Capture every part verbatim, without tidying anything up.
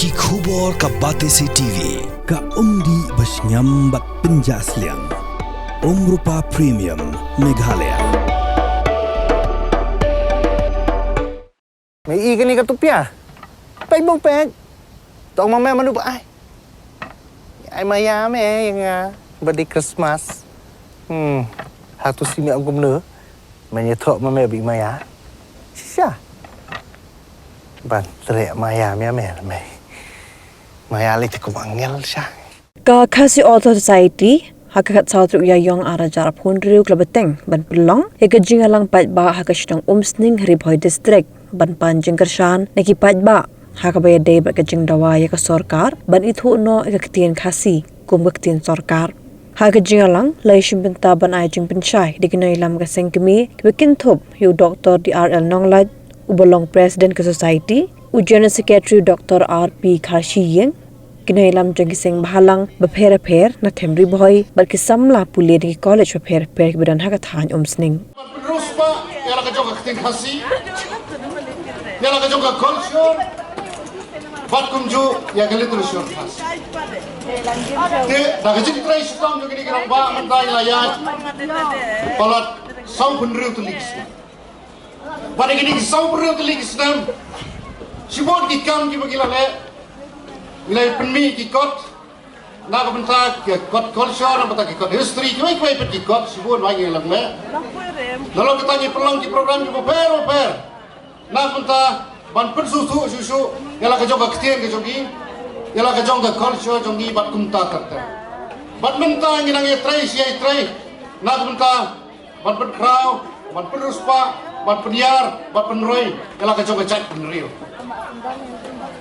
Ki khubor ka Batesi T V, ka umdih ba shngiam bad pynjah sliang. Umrupa Premium, Meghalaya. Me i kani ka tupia. Pek bong pek. Tong ma me manu ba ai. Ai maya me yang ah, badi Christmas. Hmm. Hatu si me ong kumno. Me nyethok ma me bi maya. Shisha. Ban trek maya me me me. Maya li te kum angel sha. Ka Khasi Authors' Society ha ka khatsaw tarik Ïaïong arhajar arphew hynriew ka la bteng ban pynlong ïa ka jingïalang paidbah ha ka shnong Umsning, Ri Bhoi District, ban pan jingkyrshan na ki paidbah ha kaba ïadei bad ka jingdawa ïa ka sorkar ban ithuh noh ïa ka ktien Khasi kum ka ktien sorkar. Ha ka jingïalang la ïashim bynta ban ai jingpynshai da ki nongïalam ka seng kmie kiba kynthup ïa u Doctor D R L Nonglait, uba long President ka Society, u General Secretary Doctor R P Kharshi Ïing, ki nongïalam jong ki seng bhalang bapher bapher na them Ri Bhoi bad ki samla pule na ki college bapher bapher kiba don ha ka thaiñ Umsning. Ban pynrung spah ïa la ka jong ka ktien Khasi, ïa la ka jong ka culture, bad kumjuh ïa ka literature Khasi. Te da ka jingtrei shitom jong kine ki rangbah mynta ngi la ïaid palat sawphew hynriew tylli ki snem. Bad ha kine ki sawphew hynriew tylli ki snem, shibun ki kam kiba ngi la leh, ngi la pynmih ki kot, na ka bynta ki kot culture, na ka bynta ki kot history, kiwei kiwei pat ki kot, shibun ba ngi la leh. Nalor kata ngi pynlong ki program kiba bapher bapher, na ka bynta ban pynsngewthuh shuh shuh ïa la ka jong ka ktien ka jong ngi, ïa la ka jong ka culture jong ngi bad kumta ter ter. Bad mynta ngi nang ïatrei shi ïatrei na ka bynta ban pynkhraw, ban pynrung spah, ban pynïar, ban pynroi ïa la ka jong ka jaitbynriew.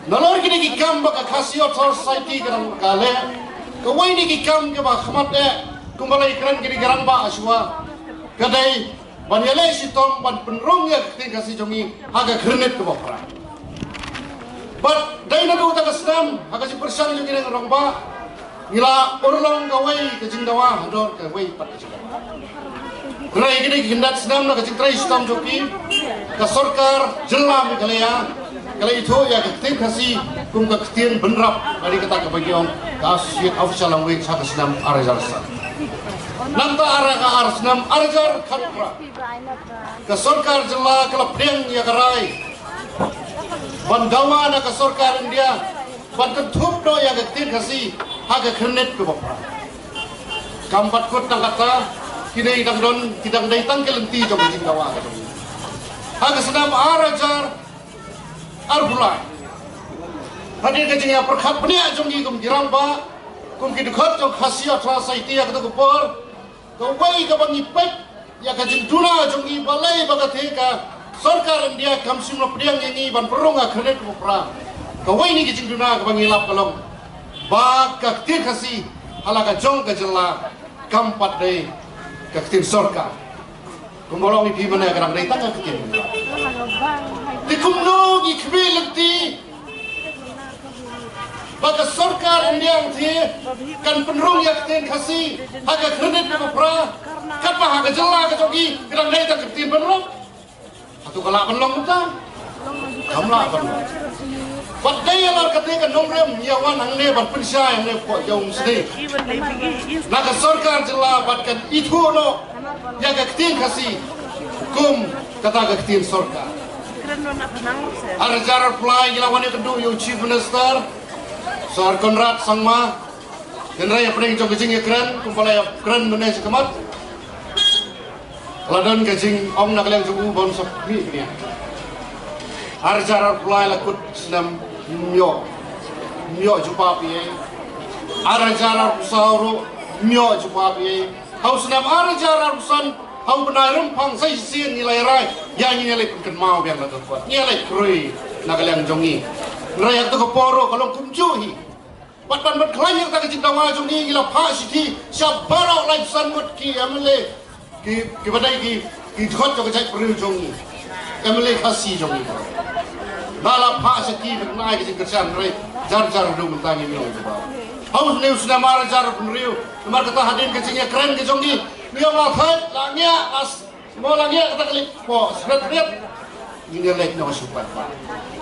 Nalor kine ki kam ba ka Khasi Authors' Society ka dang ka leh, kawei na ki kam kaba khmat eh kumba la ïakren kine ki rangbah shuwa, ka dei ban ïaleh shitom ban pynrung ïa ka ktien Khasi jong ngi ha ka khyrnit kaba phra. Bad dei naduh kata ka snem ha ka jingpyrshang jong ngi rangbah, ngi la urlong kawei ka jingdawa, hador kawei pat ka jingdawa. Hynrei kine ki khyndai snem na ka jingtrei shitom jong ki, ka sorkar jylla Meghalaya ka la ithuh ïa ka ktien Khasi kum ka ktien bynrap, lane kata kaba ngi ong ka Associate Official Language ha ka snem arhajar san. Nangta ha ka ar snem arhajar khatphra, ka sorkar jylla ka la pdiang ïa ka rai ban dawa na ka sorkar India ban kynthup noh ïa ka ktien Khasi ha ka khyrnit kaba phra. Kam pat kut tang kata, kine ki dang don, ki dang dei tang ki lynti jong ka jingdawa ka jong ngi. Ha ka snem arhajar arphew lai, hadien ka jingïapyrkhat bniah jong ngi kum ki rangbah, kum ki dkhot jong Khasi Authors' Society ha kato ka por, kawei kaba ngi peit ïa ka jingduna jong ngi, balei ba kata ka sorkar India kam shym la pdiang ïa ngi ban pynrung ha ka khyrnit kaba phra. Kawei na ki jingduna kaba ngi lap ka long ba ka ktien Khasi ha la ka jong ka jylla kam pat dei ka ktien sorkar. Kumba long ïa phi mynne, ka dang dei tang ka ktien. Te kumno ngi khmih lynti ba ka sorkar India te kan pynrung ïa ka ktien Khasi ha ka khyrnit kaba phra, katba ha ka jylla ka jong ngi ka dang dei tang ka ktien bynrap? Hato ka lah ban long kumta? Kam lah ban long. Wat dei ïa la kata ka nongrim ïa wan hangne ban pynshai hangne hapoh Umsning. Na ka sorkar jylla bad kan ithuh noh ïa ka ktien Khasi kum kata ka ktien sorkar. Arhajar arphew lai ngi la wan ïakynduh ïa u Chief Minister Sir Conrad Sangma. Hynrei hapdeng jong ka jingïakren, kumba la ïakren mynne shakhmat, la don ka jingong na ka liang jong u ba un sa pynmih bniah. Arhajar arphew lai la kut snem, ym ïoh, ym ïoh jubab ei ei. Arhajar arphew saw ruh ym ïoh jubab ei ei. Ha u snem arhajar arphew san, ha u bnai Rymphang sa shisien ngi la ïarai ïa, ngi la leit pynkynmaw biang na ka kot, ngi la leit khrui na ka liang jong ngi. Hynrei ha kato ka por ruh ka long kumjuh hi. Bad ban pynkhlaiñ ïa kata ka jingdawa jong ngi, ngi la phah shithi sha baroh laiphew san ngut ki M L A, ki, kiba dei ki, ki dkhot jong ka jaitbynriew jong ngi, M L A Khasi jong ngi. Ngi la phah shithi ban ai ka jingkyrshan, hynrei jar jar haduh mynta ngim ïoh jubab. Ha une u snem arhajar arphew hynriew, namar kata hadien ka jingïakren ka jong ngi, ngi ong la thait, la ngiah, la s-, mo la ngiah kata ka leit, mo sret sret. Ngi leit noh shu pat pat.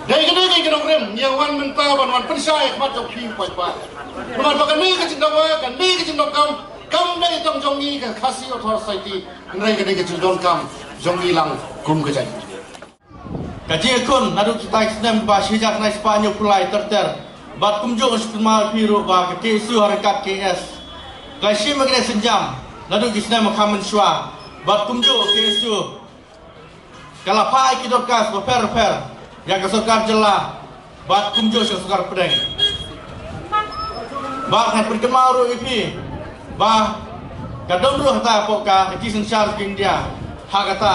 Dei kane ka jingkren ngi ïa wan mynta ban wan pynshai ha khmat jong phi paidbah. Namar ba kane ka jingdawa, kane ka jingdonkam kam dei tang jong ngi ka Khasi Authors' Society, hynrei kane ka jingdonkam jong ngi lang kum ka jait. Ka jingïakhun naduh kita ki snem ba shi hajar khyndai spah hynñiew phew lai ter ter. Bad kumjuh nga shu kynmaw ïa phi ruh ba ka K S U ha ryngkat K S ka la shim ïa kane ka sienjam naduh ki snem ba kham mynshuwa. Bad kumjuh ka K S U ka la phah ïa ki dorkhas bapher bapher ïa ka sorkar jylla bad kumjuh sha ka sorkar pdeng. Bad ngan pynkynmaw ruh ïa phi ba ka don ruh hata hapoh ka Registration Charter of India, ha kata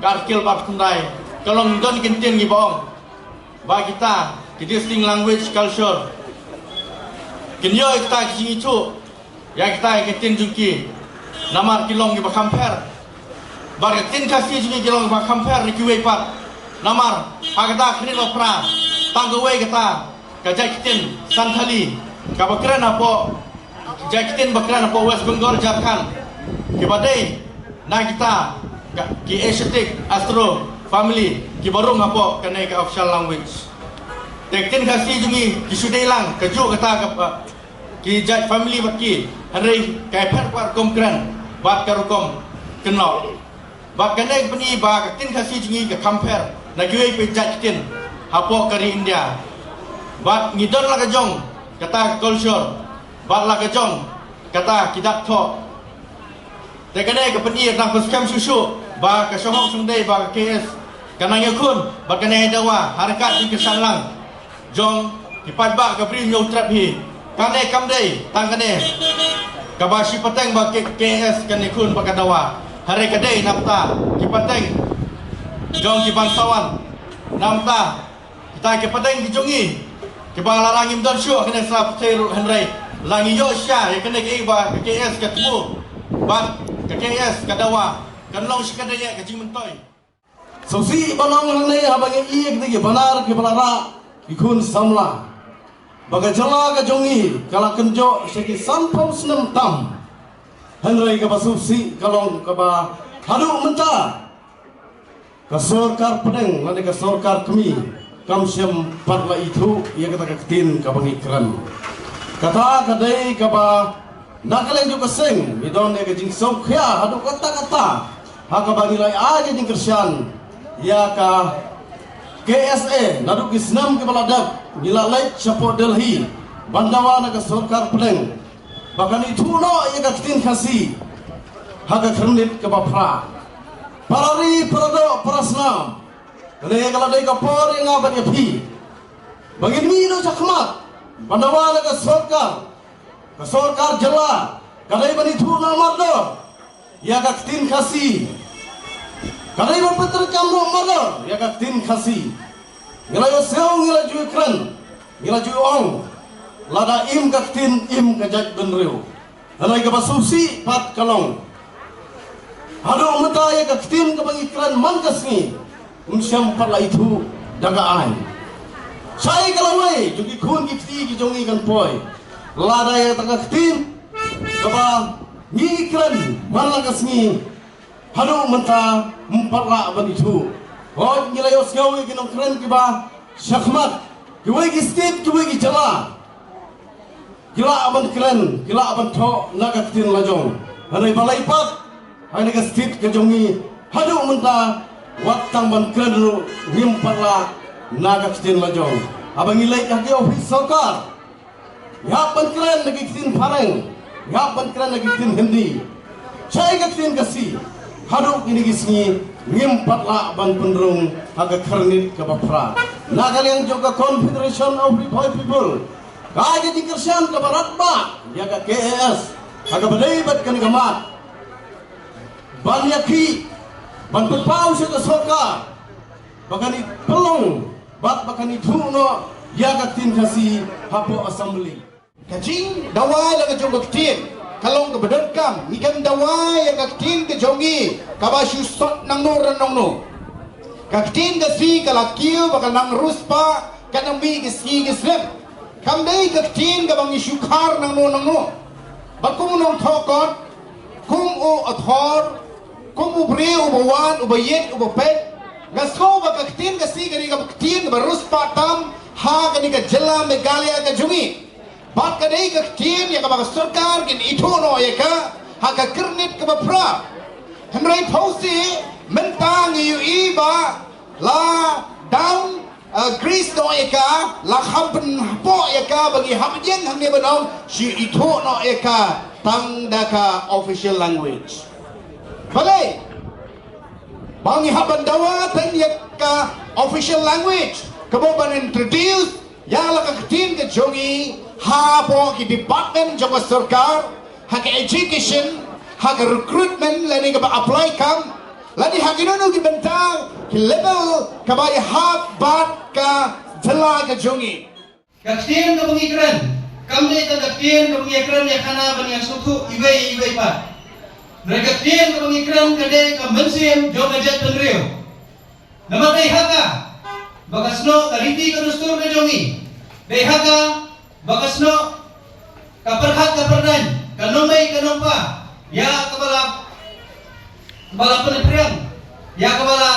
ka Article ba khyndai, ka long don ki kyntien kiba ong ba kita ki distinct language culture kin ïoh ïa kita ki jingithuh ïa kita ki ktien jong ki. Namar ki long kiba kham pher. Bad ki ktien Khasi jong ki ki long kiba kham pher na kiwei pat. Namar ha kata ka Khyrnit ba phra, tang kawei kata ka jait ktien Santhali kaba kren hapoh, jait ktien ba kren hapoh West Bengal, Jharkhand, kiba dei na kita ka, ki Asiatic Austro family kiba rung hapoh kane ka official language. Te ktien Khasi jong ngi ki shu dei lang kajuh kata ka, ki jait family bad ki, hynrei ka pher ka rukom kren bad ka rukom kynnoh. Bad kane ka pyni ba ka ktien Khasi jong ngi ka kham pher na kiwei pat jait ktien hapoh ka ri India. Bad ngi don la ka jong kata ka culture bad la ka jong kata ki dak thoh. Te kane ka pyni tang pynskhem shuh shuh ba ka shong hok shong dei ba ka K S ka nang ïakhun bad ka nang ïadawa ha ryngkat jingkyrshan lang jong ki paidbah ka Bri Hynñiewtrep hi. Kane kam dei tang kane kaba shi pateng ba ka K S kan ïakhun bad ka dawa, hynrei ka dei na bynta ki pateng jong ki bangsawan, na bynta kita ki pateng ki jong ngi kiba lada ngim don shuh kane ka sla pyrthei ruh, hynrei la ngi ïoh shisha ïa kane kaei ba ka K S ka thmu bad ka K S ka dawa, kan long shi katdei ka jingmyntoi. Sngewsih ban ong hangne haba ngi ïohi ïa kita ki banner kiba la rah ki khun samla ba ka jylla ka jong ngi ka la kynjoh sha ki sanphew snem tam. Hynrei kaba sngewsih ka long kaba haduh mynta ka sorkar pdeng lane ka sorkar kmie kam shym pat la ithuh ïa kata ka ktien kaba ngi kren. Kata ka dei kaba na ka liang jong ka seng ngi don ïa ka jingsngewkhia haduh katta katta ha kaba ngi la ai ka jingkyrshan ïa ka K S A. Naduh ki snem kiba la dep ngi la leit shapoh Delhi ban dawa na ka sorkar pdeng ba kan ithuh noh ïa ka ktien Khasi ha ka Khyrnit kaba phra. Para ri, para doh, para snam, kane ka la dei ka por ïa nga bad ïa phi ba ngin mih noh shakhmat ban dawa na ka sorkar, ka sorkar jylla, ka dei ban ithuh noh mardor ïa ka ktien Khasi, ka dei ban pyntreikam noh mardor ïa ka ktien Khasi. Ngi la ïohsngew, ngi la ju kren, ngi la ju ong, lada im ka ktien im ka jaitbynriew. Hynrei kaba sngewsih pat ka long haduh mynta ïa ka ktien kaba ngi kren man ka sngi ym shym pat la ithuh da ka aiñ. Shaei ka lawei jong ki khun ki kti ki jong ngi kan poi lada ïa kata ka ktien kaba ngi kren man la ka sngi haduh mynta ym pat lah ban ithuh? Hooid, ngi la ïohsngew ïa ki nongkren kiba shakhmat, kiwei ki state, kiwei ki jylla ki lah ban kren, ki lah ban thoh na ka ktien la jong. Hynrei balei pat ha kane ka state ka jong ngi haduh mynta wat tang ban kren ruh ngim pat lah na ka ktien la jong. Haba ngi leit ha ki ophis sorkar, ngi hap ban kren na ki ktien phareng, ngi hap ban kren na ki ktien Hindi. Shaei ka ktien Khasi? Haduh kine ki sngi ngim pat lah ban pynrung ha ka Khyrnit kaba phra. Na ka liang jong ka Confederation of Ri Bhoi People, ka ai ka jingkyrshan kaba radbah ïa ka K A S ha kaba dei bad kane ka mat ban ïakhih, ban pynpaw sha ka sorkar ba kan pynlong bad ba kan ithuh noh ïa ka ktien Khasi hapoh Assembly. Ka jingdawa la ka jong ka ktien ka long kaba donkam. Ngi khlem dawa ïa ka ktien ka jong ngi, kaba shu sot nangno re nangno. Ka ktien Khasi ka la kiew bad ka nang riewspah katba mih ki sngi ki snem. Kam dei ka ktien kaba ngi shu khar nangno nangno. Bad kum u nongthoh kot, kum u author, kum u briew uba wad, uba ïeit, uba peit, Nga sngew ba ka ktien Khasi ka dei ka ktien ba riewspah tam ha kane ka jylla Meghalaya ka jong ngi. Bad ka dei ka ktien ïa kaba ka sorkar kin ithuh noh ïa ka ha ka kyrnit kaba phra. Hynrei phewse mynta ngi ïohi ba la down, uh, grade noh ïa ka, la kham pynpaw ïa ka ba ngi hap ïeng hangne ban ong shu ithuh noh ïa ka tang da ka official language. Balei ba ngi hap ban dawa tang ïa ka official language, kaba ban introduce ïa la ka ktien ka jong ngi hapoh ki department jong ka sorkar, ha ka education, ha ka recruitment lane kaba apply kam, lane ha kino kino ki bynta, ki level kaba ïahap bad ka jylla ka jong ngi. Ka ktien kaba ngi kren kam dei tang ka ktien kaba ngi kren ïa khana ban ïa sngewthuh iwei ïa iwei pat. Hynrei ka ktien kaba ngi kren ka dei ka mynsiem jong ka jaitbynriew. Namar dei ha ka ba ka snoh ka riti ka dustur ka jong ngi. Dei ha ka ba ka snoh ka pyrkhat ka pyrdaiñ, ka nongmei ka nongpa, ïa kaba la, kaba la pynphriang, ïa kaba la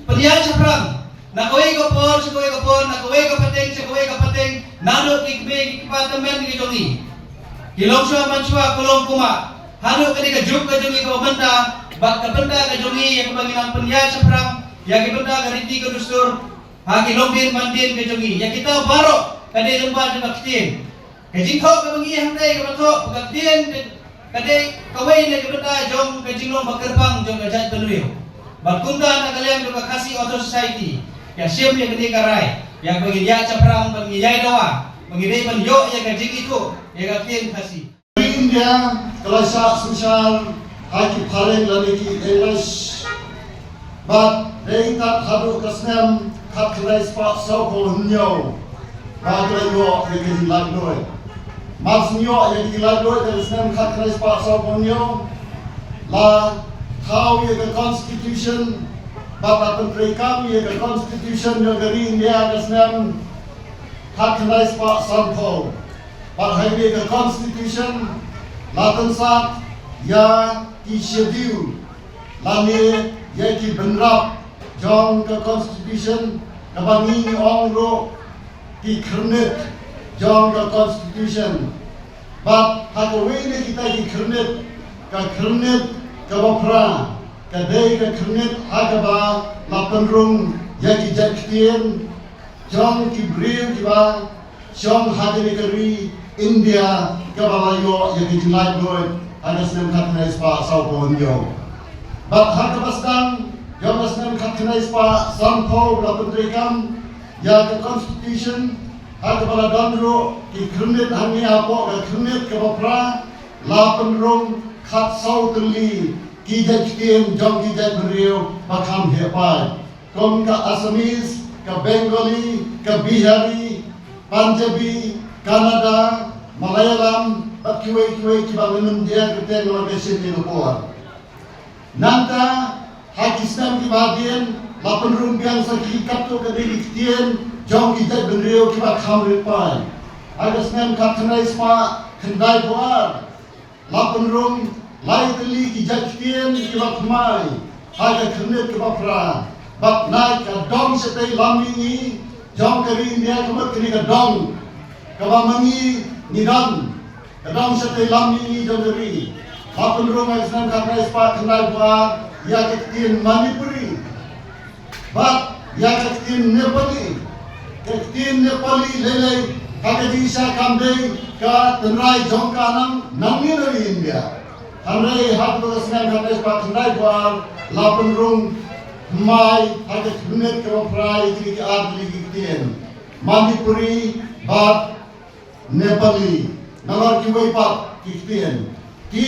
pynïaid shaphrang na kawei ka por sha kawei ka por, na kawei ka pateng sha kawei ka pateng, naduh ki kmie ki kpa tymmen ki jong ngi, ki longshuwa manshuwa, ki longkmie, haduh kane ka juk ka jong ngi kaba mynta, bad ka bynta ka jong ngi ïa kaba ngi nang pynïaid shaphrang ïa ki bynta ka riti ka dustur ha ki longdien mandien ka jong ngi. Ïa kita baroh ka dei lyngba jong ka ktien. Ka jingthoh kaba ngi hangtei kaba thoh ba ka ktien ka, ka dei kawei na ka bynta jong ka jinglong ba kyrpang jong ka jaitbynriew. Bad kumta na ka liang jong ka Khasi Authors' Society, ïa shim ïa kane ka rai, ïa kaba ngin ïaid shaphrang, ba ngin ïai dawa, ba ngi dei ban ïoh ïa ka jingithuh ïa ka ktien Khasi. Ri India ka la shah synshar ha ki phareng lane ki English. Bad dei tat haduh ka snem khatkhyndai spah sawphew hynñiew ba ka la ïoh ïa ka jinglaitluid. Mar shu ïoh ïa ka jinglaitluid ha ka snem khatkhyndai spah sawphew hynñiew, la thaw ïa ka constitution bad la pyntreikam ïa ka constitution jong ka ri India ha ka snem khatkhyndai spah sanphew. Bad ha kane ka constitution la pynsah ïa ki schedule lane ïa ki bynrap jong ka constitution, kaba ngi ong ruh ki khyrnit jong ka constitution. Bad ha kawei na kita ki khyrnit, ka khyrnit kaba phra ka dei ka khyrnit ha kaba la pynrung ïa ki jait ktien jong ki briew kiba shong ha kane ka ri India kaba la ïoh ïa ka jinglaitluid ha ka snem khatkhyndai spah sawphew hynñiew. Bad ha kaba sdang jong ka snem khatkhyndai spah sanphew la pyntreikam ïa ka constitution, ha kaba la don ruh ki khyrnit hangne hapoh ka khyrnit kaba phra, la pynrung khatsaw tylli ki jait ktien jong ki jaitbynriew ba kham heh paid, kum ka Assamese, ka Bengali, ka Bihari, Punjabi, Kannada, Malayalam bad kiwei kiwei kiba ngan ym ïa kyrteng namar ka shim ïa ka por. Nangta ha ki snem kiba hadien la pynrung biang sa ki katto katne ki ktien jong ki jaitbynriew kiba kham rit paid. Ha ka snem khatkhyndai spah khyndaiphew ar la pynrung lai tylli ki jait ktien kiba thymmai ha ka khyrnit kaba phra. Bad na ka dong shatei lam mihngi jong ka ri India, ka mut kane ka dong kaba ma ngi ngi don, ka dong shatei lam mihngi jong ka ri, la pynrung ha ka snem khatkhyndai spah khyndaiphew ar ïa ka ktien Manipuri bad ïa ka ktien Nepali. Ka ktien Nepali lei lei ha ka jingshisha kam dei ka tynrai jong ka nam nangne na ri India. Hynrei ha ka snem khatkhyndai spah khyndaiphew ar la pynrung thymmai ha ka khyrnit kaba phra ïa kine ki ar tylli ki ktien, Manipuri bad Nepali, namar kiwei pat ki ktien. Te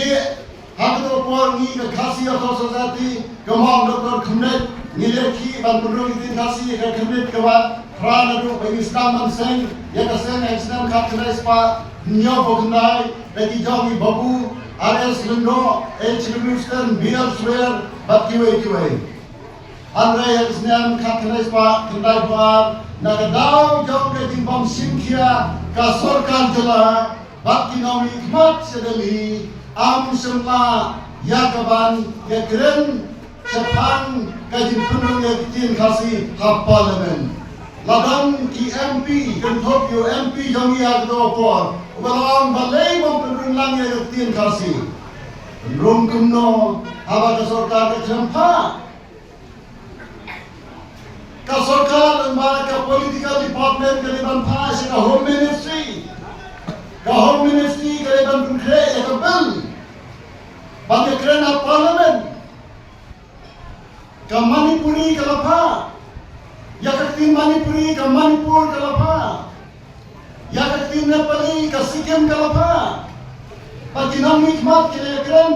ha kato ka por ngi ka Khasi Authors' Society, ka mong Doctor Khymneit, ngi leh ki ban pynrung ïa ka ktien Khasi ha ka khyrnit kaba phra naduh ba ngi sdang ban seng ïa ka seng ha ka snem khatkhyndai spah hynñiewphew khyndai da ki jong i Babu R S Lyngdoh, H W Stern, B R Swer bad kiwei kiwei. Hynrei ha ka snem khatkhyndai spah khyndaiphew ar, na ka daw jong ka jingbym shim khia ka sorkar jylla bad ki nongmihkhmat sha Delhi, ym shym la ïa ka ban ïa kren Shaphang ka jingpynrung ïa ka ktien Khasi ha Parliament. La don ki M P, kynthup ïa u M P jong ngi ha kato ka por, uba la ong balei bym pynrung lang ïa ka ktien Khasi. Pynrung kumno haba ka sorkar ka khlem phah. Ka sorkar, lane ka political department ka dei ban phah sha ka Home Ministry. Ka Home Ministry ka dei ban pynkhreh ïa ka bill ban ïakren ha Parliament. Ka Manipuri ka la phah. Ïa ka ktien Manipuri ka Manipur ka la phah. Ïa ka ktien Nepali ka Sikkim ka la phah. Bad ki nongmihkhmat ki la ïakren.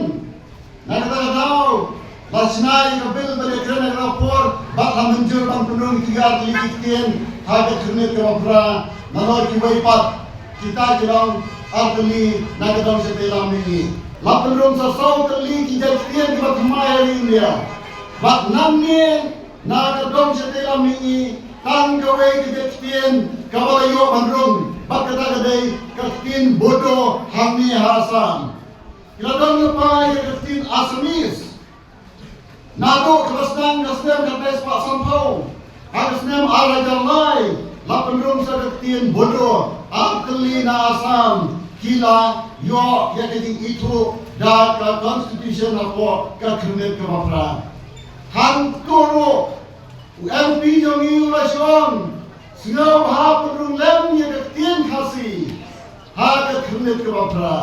Na kata ka daw la shna ïa ka bill ban ïakren ha kata ka por bad la mynjur ban pynrung ïa ki ar tylli ki ktien ha ka khyrnit kaba phra. Nalor kiwei pat kita ki long ar tylli na ka dong shatei lam mihngi. La pynrung sa saw tylli ki jait ktien kiba thymmai ha ri India. Bad nangne na ka dong shatei lam mihngi tang kawei ka jait ktien kaba la ïoh ban rung, bad kata ka dei ka ktien Bodo hangne ha Assam. Ki la don lypa ïa ka ktien Assamese. Naduh kaba sdang ka snem khatlai spah sanphew ha ka snem ar hajar lai la pynrung sa ka ktien Bodo. Ar tylli na Assam ki la ïoh ïa ka jingithuh da ka constitution hapoh ka khyrnit kaba phra. Hangto ruh u M P jong ngi u la shu ong, sngewbha pynrung lem ïa ka ktien Khasi ha ka khyrnit kaba phra.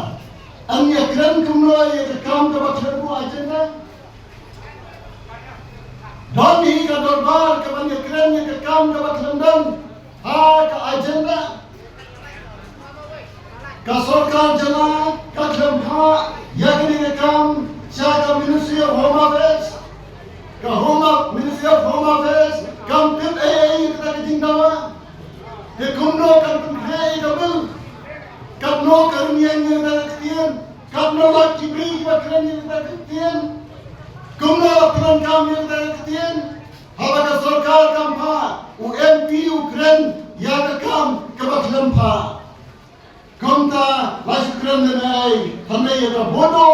Yn ïakren kumno ïa ka kam kaba khlem don agenda? Don hi ka dorbar kaban ïakren ïa ka kam kaba khlem don ha ka agenda. Ka sorkar jylla ka khlem phah ïa kane ka kam sha ka Ministry of Home Affairs. Ka Home Aff-, Ministry of Home Affairs kam tip ei ei ïa kata ka jingdawa. Te kumno kan pynkhreh ïa ka bill? Katno ka rynïeng ïa kata ka ktien? Katno ngut ki briew kiba kren ïa kata ka ktien? Kumno la pyndonkam ïa kata ka ktien? Haba ka sorkar kam phah, u M P u kren ïa ka kam kaba khlem phah. Kumta la shu kren lem ei ei, hynrei ïa ka Bodo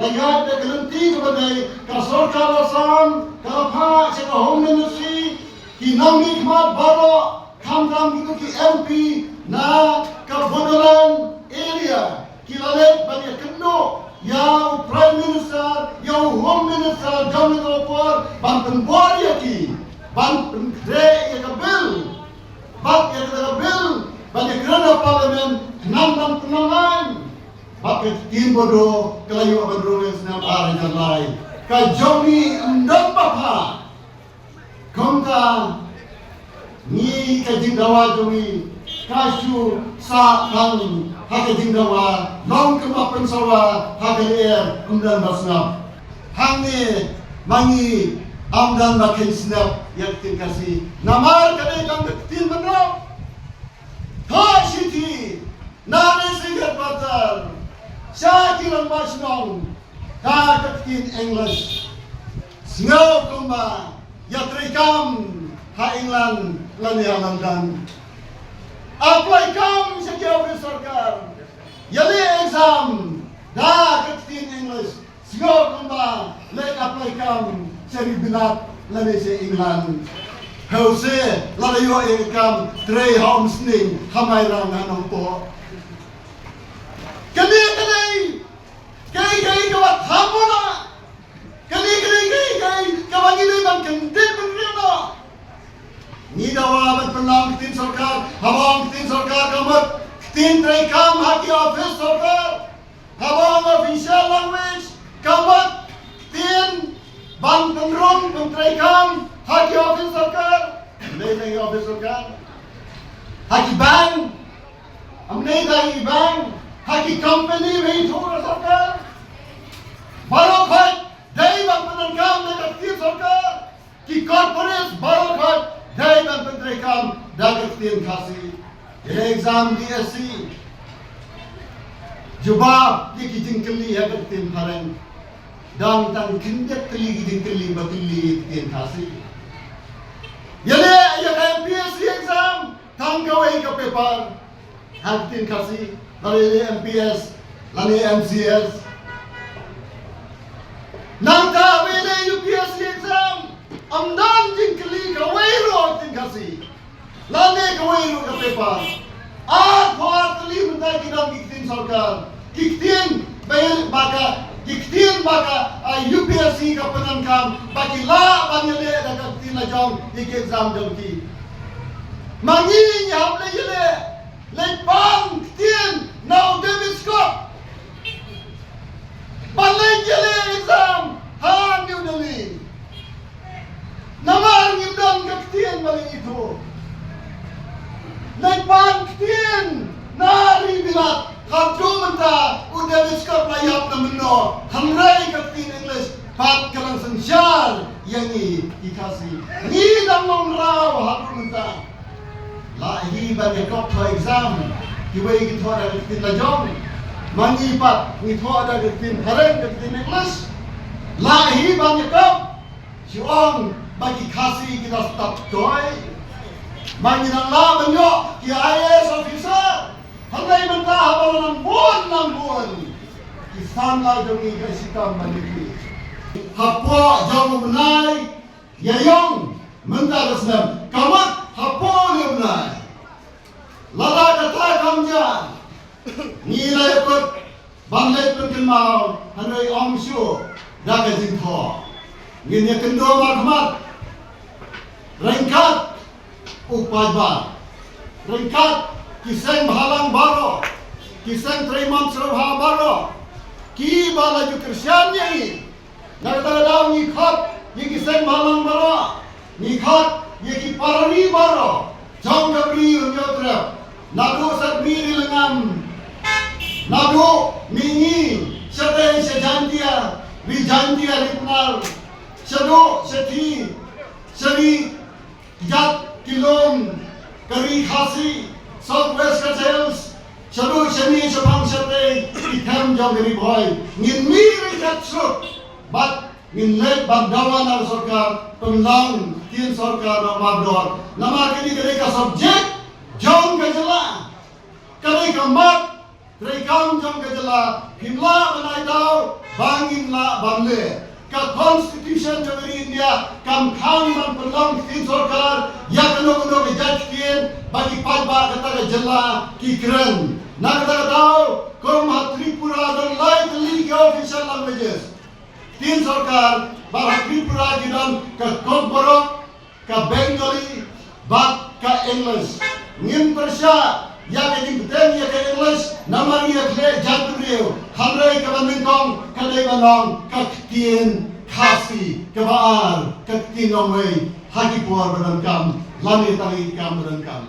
la ïaid da ka lynti kaba dei ka sorkar Assam ka la phah sha ka Home Ministry, ki nongmihkhmat baroh, khamtam kito ki M P na ka Bodoland area ki la leit ban ïakynduh ïa u Prime Minister, ïa u Home Minister jong ka por ban pynbor ïa ki ban pynkhreh ïa ka bill. Bad ïa kata ka bill ban ïakren ha Parliament khnang ban pynlong aiñ. Bad ka ktien Bodo ka la ïoh ban rung ha snem ar hajar lai. Ka jong ngi ym don ba phah. Kumta ngi ka jingdawa jong ngi ka shu sah tang ha ka jingdawa long kumba pynsawa ha ka lyer, ym don ba sngap. Hangne ma ngi ym don ba kheiñ sngap ïa ka ktien Khasi namar ka dei tang ka ktien bynrap. Thoh shithi na ne sing headquarter sha ki rangbah shnong da ka ktien English. Sngew kumba ïatrei kam ha England lane ha London. Apply kam sha ki office sorkar. Ïaleh exam da ka ktien English. Sngew kumba leit apply kam sha ri Bilat lane sha England. Heusi lada ïoh ïa ka kam trei ha Umsning, ha Mairang, ha Nongpoh. Kane ka dei kaei kaei kaba tham mo la. Kane ka dei kaei kaei kaba ngi dei ban kyndit bynriew noh. Ngi dawa ban pynlong ktien sorkar, haba ong ktien sorkar ka mut ktien treikam ha ki office sorkar. Haba ong official language ka mut ktien ban pynrung pyntreikam ha ki office sorkar. Ym dei tang ki office sorkar, ha ki bank. Ym dei tang ki bank, ha ki company ba ithuh da ka sorkar. Baroh khoit dei ban pyndonkam da ka ktien sorkar. Ki corporates baroh khoit dei ban pyntreikam da ka ktien Khasi. Ïaleh exam D S C. Jubab ïa ki jingkylli ha ka ktien phareng. Don tang khyndiat tylli ki jingkylli ba kylli ïa ka ktien Khasi. Ïaleh ïa ka M P S C exam tang kawei ka paper ha ka ktien Khasi, lane M P S lane M C S. Nangta ba ïaleh U P S C exam, ym don jingkylli kawei ruh ktien Khasi, lane kawei ruh ka paper. Arphew ar tylli mynta ki don ki ktien sorkar, ki ktien ba ïa, ba ka, ki ktien ba ka, ah, U P S C ka pyndonkam ba ki lah ban ïaleh da ka ktien la jong ïa ki exam jong ki. Ma ngi ngi hap leit ïaleh, leit pan ktien na u David Scott ban leit ïaleh exam ha New Delhi. Namar ngim don ka ktien ba leit ithuh. Leit pan ktien na ri Bilat, haduh mynta u David Scott la ïap na mynno, hynrei ka ktien English pat ka dang synshar ïa ngi ki Khasi. Ngi dang long raw haduh mynta. Lah hi ban ïa kop thoh exam, kiwei ki thoh da ka ktien la jong. Ma ngi pat ngi thoh da ka ktien phareng, ka ktien English. Lah hi ban ïa kop. Shu ong ba ki Khasi ki da stad toi. Ma ngi nang lah ban ïoh ki I A S officer. Hynrei mynta haba la nang bun nang bun, ki samla jong ngi ka shitom ban ïa ki. Hapoh jong u bnai Ïaïong mynta ka snem, ka mut hapoh u bnai. Lada kata kam jia, ngi la ïakut ban leit pynkynmaw, hynrei ym shuh da ka jingthoh. Ngin ïakynduh markhmat ryngkat u paidbah, ryngkat ki seng bhalang baroh, ki seng treimam sngewbha baroh, kiba la ju kyrshan ïa ngi. Na kata ka daw ngi khot ïa ki seng bhalang baroh, ngi khot ïa ki para ri baroh jong ka Ri Hynñiewtrep, naduh Sepngi Ri Lyngngam, naduh Mihngi, shatei sha Jaintia, Ri Jaintia, Ri Pnar, shaduh shathie sha ri Ki jait ki lum ka Ri Khasi, South West Khasi Hills, shaduh shane shaphang shatei ki them jong ka Ri Bhoi, ngin mih ryngkat suk bad ngin leit ban dawa na ka sorkar pynlong ktien sorkar ba mardor. Namar kane ka dei ka subject jong ka jylla, ka dei ka mat treikam jong ka jylla, phim lah ban ai daw ba ngin lah ban leh. Ka Constitution jong ka ri India kam khang ban pynlong ktien sorkar ïa kano kano ka jait ktien ba ki paidbah kata ka jylla ki kren. Na kata ka daw, kum ha Tripura don lai tylli ki official languages ktien sorkar, bad ha Tripura ki don ka Kokborok, ka Bengali bad ka English. Ngim pyrshah ïa ka jingbteng ïa ka English namar ïa ka leh jait briew, hynrei kaba nyngkong ka dei ban long ka ktien Khasi, kaba ar ka ktien nongwei ha ki por ba donkam lane tang ïa ki kam ba donkam.